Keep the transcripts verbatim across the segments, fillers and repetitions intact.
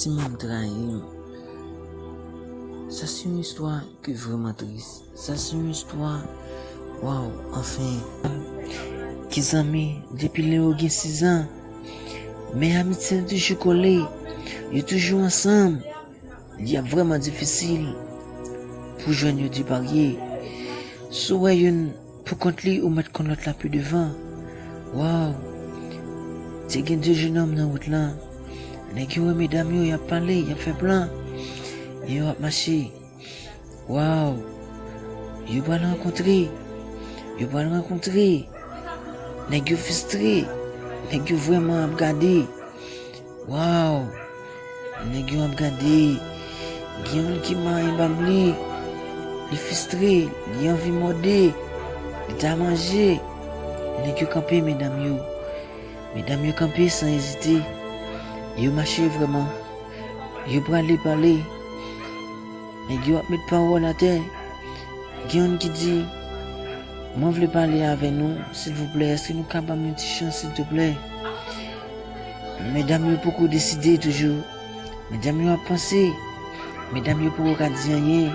Timoun trayi m. Sa se yon istwa ki vrèman tris. Sa se yon istwa, waw, anfen. Ki zanmi depi lè yo gen sizan. Men amitye yo toujou kole. Yo toujou ansanm. Li ap vrèman difisil pou jwenn yo deparye. Si w wè youn pou kont li, ou mèt konn lòt la pi devan. Waw! Te gen de jenòm nan wout lan. Nèg yo wè medam yo, y ap pale, y ap fè plan. E yo ap mache. Waw! Yo pral rankontre. Yo pral rankontre. Nèg yo fistre. Nèg yo vrèman ap gade. Waw! Nèg yo ap gade. Gen youn ki manyen bab li. Li fistre. Li anvi mòde. Li ta manje. Nèg yo kanpe, medam yo. Medam yo kanpe san ezite. Yo mache vrèman. Yo prale pale. Nèg yo ap met pawòl atè. Gen youn ki di, "Mwen vle pale avè nou, silvouplè, èske nou ka ban m yon ti chans, silteplè?" Medam yo poko deside toujou. Medam yo ap panse. Medam yo poko ka di anyen.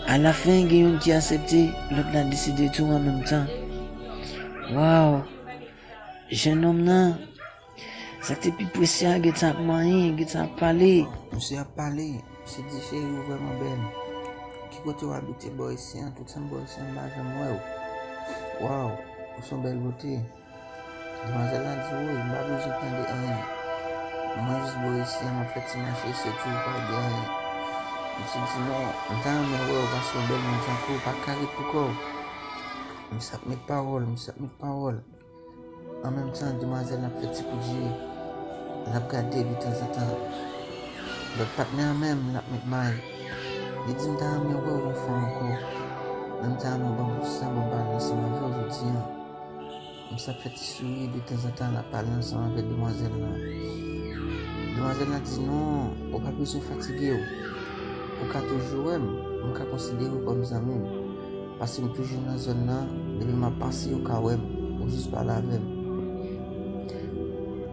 Alafen, gen youn ki aksepte, lòt la deside tou an menm tan. Waw! Jennonm nan, sa k te pi presye a, gentan ap manyen, gentan ap pale. Misye ap pale, misye di, "Cheri, ou vrèman bèl. Ki kote w abite bò isi an? Tout tan bò isi an, m pa janm wè w. Waw, ou se yon bèl bote." Demwazèl la di, "Woy, m pa bezwen tande anyen. Mwen jis bò isi an, m ap fè ti mache, se tou, pa gen anyen." Misye di, "Non, m ta renmen wè w, paske yon bèl moun tankou w pa ka ret pou kò w." Misye ap met pawòl, misye ap met pawòl. An menm tan, demwazèl la ap fè ti kout je, l ap gade de tanzantan. Lòt patnè a menm, l ap met may. Li di, "M ta renmen wè w yon fwa ankò. Men m ta renmen w ban m yon ti tan, ban m pale ansanm avè w jodi an." Misye ap fè ti souri de tanzantan, l ap pale ansanm avèk demwazèl la. Demwazèl la di, "Non, ou pa bezwen fatige w. Ou ka toujou wè m. M ka konsidere w kòm zanmi m." Paske m toujou nan zòn nan, depi m ap pase, ou ka wè m, ou jis pale avè m.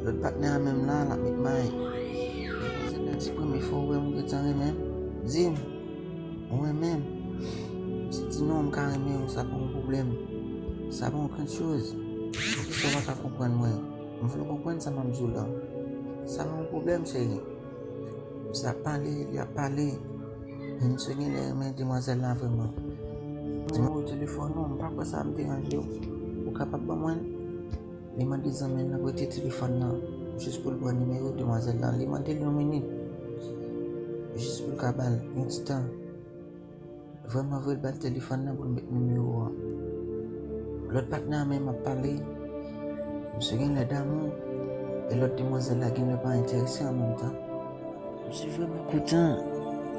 Lòt patnè a menm la, l ap met may. Demwazèl la di, "Premye fwa w wè m, ou gentan renmen m? Di m, ou renmen m?" Misye di, "Non, m ka renmen w, sa pa yon pwoblèm. Sa pa yon krenn choz. Poukisa w pa ka konprann mwen? M vle w konprann sa m ap di w la. Sa pa yon pwoblèm, cheri." Misye ap pale, li ap pale. Men misye genlè renmen demwazèl la vrèman. Nimewo telefòn ou, m pa kwè sa ap deranje w. Ou kapab ban mwen l? Li mande zanmi l nan prete telefòn nan, jis pou l pran nimewo demwazèl la. Li mande l yon minit, jis pou l ka ba l yon ti tan. Vrèman vre, l ba l telefòn nan pou l met nimewo an. Lòt patnè a menm ap pale. Misye genlè damou, e lòt demwazèl la genlè pa enterese an menm tan. Misye vrèman kontan.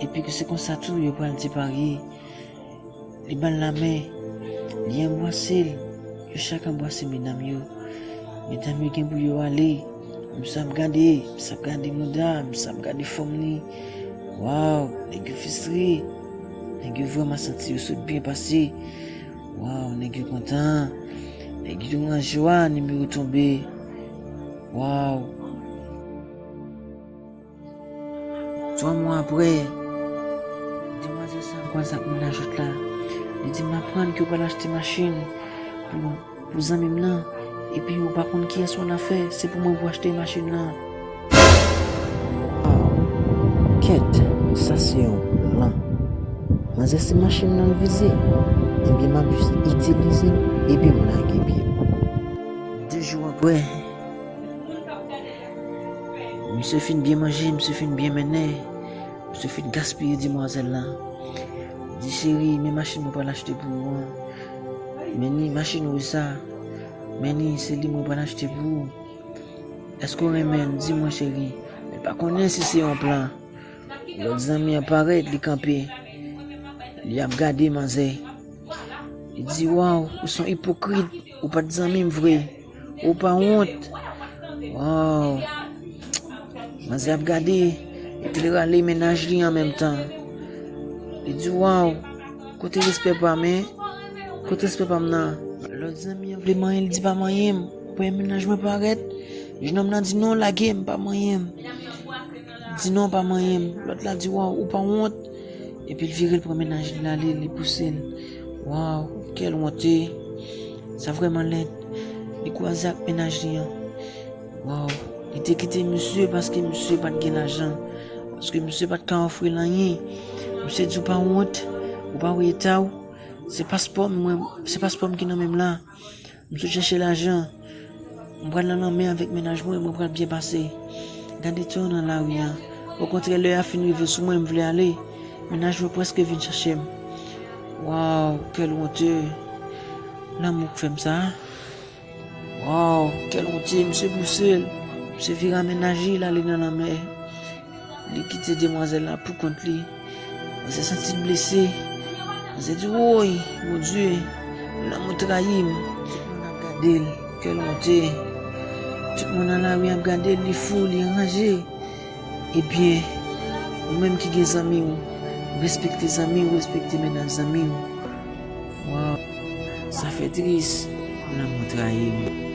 Epi ke se konsa tou, yo pral separe. Li ba l lamen. Li anbwase l. Yo chak anbwase medam yo. Medam yo gen pou yo ale. Misye ap gade. Misye ap gade mouda. Misye ap gade fòm li. Waw, nèg yo fistre. Nèg yo vrèman santi yo sot byen pase. Waw, nèg yo kontan. Nèg yo nan jwa, nimewo tonbe. Waw. Twa mwa apre, demwazèl sa a kwaze ak mennaj lòt la. Li di, "M aprann ke w pral achte machin pou, pou zanmi m nan. Epi ou pa konn kiyès w annafè, se pou mwen pou w achte machin nan." Waw! Kèt, sa se yon plan. Manzè se machin nan l vize. Ebyen, m ap jis itilize l, epi m lage pye m. De jou apre, misye fin byen manje, misye fin byen mennen, misye fin gaspiye demwazèl la. Di, "Cheri, men machin mwen pral achte pou ou an. Men ni machin wouj sa. Men ni se li mwen pral achte pou ou. Èske w renmen l? Di mwen, cheri." Men l pa konnen si se yon plan. Lòt zanmi an parèt, li kanpe. Li ap gade manzè. Li di, "Waw, ou se yon ipokrit. Ou pa t zanmi m vre. Ou pa wont." Waw. Manzè ap gade, epi l rale mennaj li an menm tan. Li di, "Waw, kote respè pa m, en? Kote respè pa m nan?" Lòt zanmi an vle manyen l, di, "Pa manyen m. Ou pa wè mennaj mwen parèt?" Jennonm nan di, "Non, lage m, pa manyen m." Di non, pa manyen m. Lòt la di, waw, ou pa wont. Epi l vire, l pran mennaj li, l ale, li pouse l. Waw, kèl wonte. Sa vrèman lèd. Li kwaze ak mennaj li an. Waw, li te kite misye paske misye pa t gen lajan. Paske misye pa t ka ofri l anyen. Misye di, ou pa wont, ou pa wè eta w. Se paspò m, mwen, se paspò m ki nan men m la. M sot chèche lajan. M pral nan lanmè avèk mennaj mwen, mwen pral byen pase. Gade tan nan lari a. Okontrè, lè a fin rive sou mwen, m vle ale. Mennaj mwen prèske vin chèche m. Waw, kèl wonte. Lanmou k fè m sa. Waw, kèl wonte, misye pouse l. Misye vire a mennaj li, l ale nan lanmè. Li kite demwazèl la pou kont li. Manzè santi l blese. Manzè di, woy, Bondye, lanmou trayi m. Tout moun ap gade l, kèl wonte. Tout moun nan lari ap gade l, li fou, li anraje. Ebyen, ou menm ki gen zanmi w, respekte zanmi w, respekte mennaj zanmi w. Waw, sa fè tris, lanmou trayi m.